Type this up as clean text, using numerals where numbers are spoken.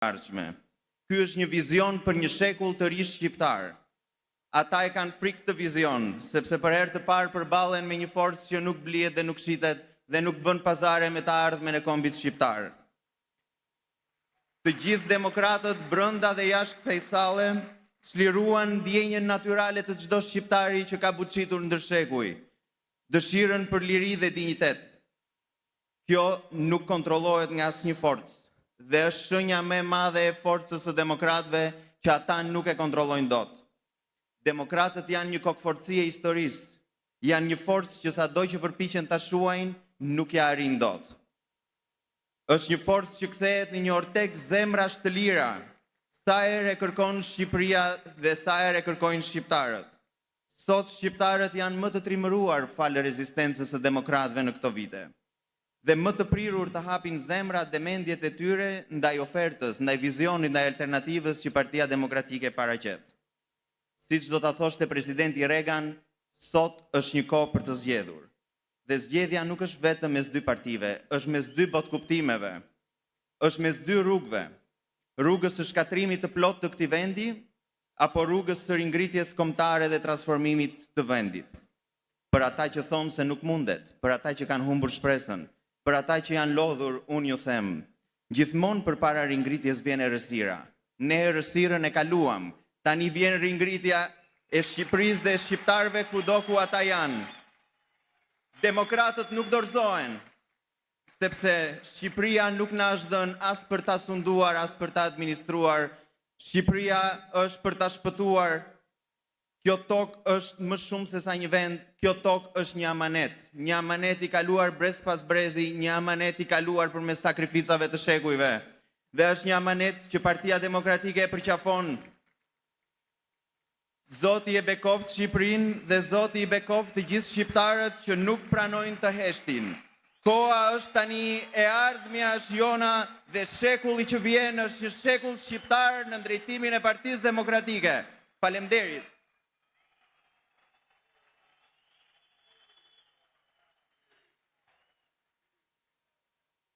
Ardhshme. Ky është një vizion për një shekull të ri shqiptar. Ata e kanë frikë këtë vizion, sepse për herë të parë përballen me një forcë që nuk blihet dhe nuk shitet dhe nuk bën pazare me të ardhmen e kombit shqiptar. Të gjithë demokratët brenda dhe jashtë kësaj salle çliruan ndjenjën natyrale të çdo shqiptari që ka buçitur ndër shekuj, dëshirën për liri dhe dinjitet. Kjo nuk kontrollohet nga asnjë forcë dhe është shenja më e madhe e forcës së demokratëve që ata nuk e kontrollojnë dot. Demokratët janë një kokëfortësi e historisë, janë një forcë që sado që përpiqen ta shuajnë, nuk ia arrijnë dot. Është një forcë që kthehet në një ortek zemrash të lira, sa herë e kërkon Shqipëria dhe sa herë e kërkojnë shqiptarët. Sot shqiptarët janë më të trimëruar falë rezistencës së demokratëve në këto vite dhe më të prirur të hapin zemrat dhe mendjet e tyre ndaj ofertës, ndaj vizionit, ndaj alternativës që Partia Demokratike paraqet. Siç do ta thoshte presidenti Reagan, sot është një kohë për të zgjedhur. Dhe zgjedhja nuk është vetëm mes dy partive, është mes dy botëkuptimeve, është mes dy rrugëve, rrugës së shkatërrimit të plotë të këtij vendi apo rrugës së ringritjes kombëtare dhe transformimit të vendit. Për ata që thonë se nuk mundet, për ata që kanë humbur shpresën, për ata që janë lodhur, unë ju them, gjithmonë përpara ringritjes vjen errësira. Ne errësirën e kaluam, tani vjen ringritja e Shqipërisë dhe e shqiptarëve kudo ku ata janë. Demokratët nuk dorëzohen, sepse Shqipëria nuk na është dhënë as për ta sunduar, as për ta administruar. Shqipëria është për ta shpëtuar. Kjo tokë është më shumë se sa një vend, kjo tokë është një amanet, një amanet i kaluar brez pas brezi, një amanet i kaluar përmes sakrificave të shekujve. Dhe është një amanet që Partia Demokratike e përqafon. Zoti e bekoftë Shqipërinë dhe Zoti i bekoftë të gjithë shqiptarët që nuk pranojnë të heshtin. Koha është tani, e ardhmja është jona dhe shekulli që vjen është një shekull shqiptar në drejtimin e Partisë Demokratike. Faleminderit.